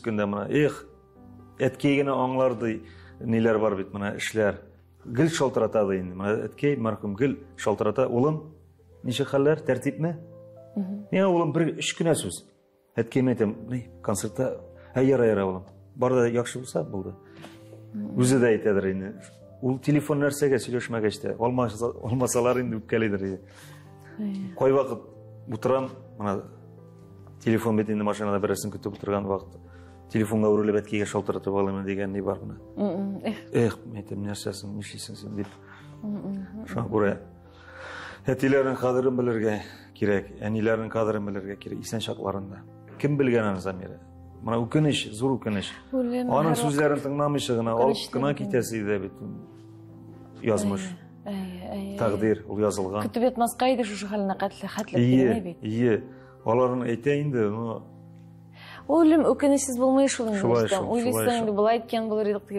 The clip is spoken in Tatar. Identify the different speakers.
Speaker 1: Көндә менә, эх, әткәй генә аңлар ди, ниләр бар бит менә эшләр. Гел шалтырата ди инде. Менә әткәй мәрхүм гел шалтырата, улым, ничек хәлләр, тәртипме? Миңа улым бер өч кенә сүз. Әткәймә әйтәм, ни, концертта, ә яра яра улым. Бар да яхшы булса булды. Үзе дә әйтәдер инде. Ул телефон нәрсәгә сөйләшмәгәч тә, алмасалар инде үпкәлидер. Кайвакыт утырам, менә телефон бит инде машинада берәрсен көтеп утырган вакыт. Телефонга үрелеп әткәйгә шалтыратып алыйм дигән ни бар менә. Эх, әйтәм, нәрсәсең, нишлисең син дип. Шуңа күрә әтиләрнең кадерен белергә кирәк, әниләрнең кадерен белергә кирәк исән чакларында. Кем белгән аны, Замира? Менә үкенеч, зур үкенеч. Аның сүзләрен тыңламыйча гына алып кына китәсе иде бит. Язмыш. Тәкъдир, ул язылган.
Speaker 2: Көтеп ятмаска иде шушы хәленә хәтле хәтле килми бит.
Speaker 1: Ие, аларын әйтә инде, но
Speaker 2: Ул үлем үкенечсез булмый шул инде. Шулай шул. Уйлыйсың инде, болай иткән булыр идек.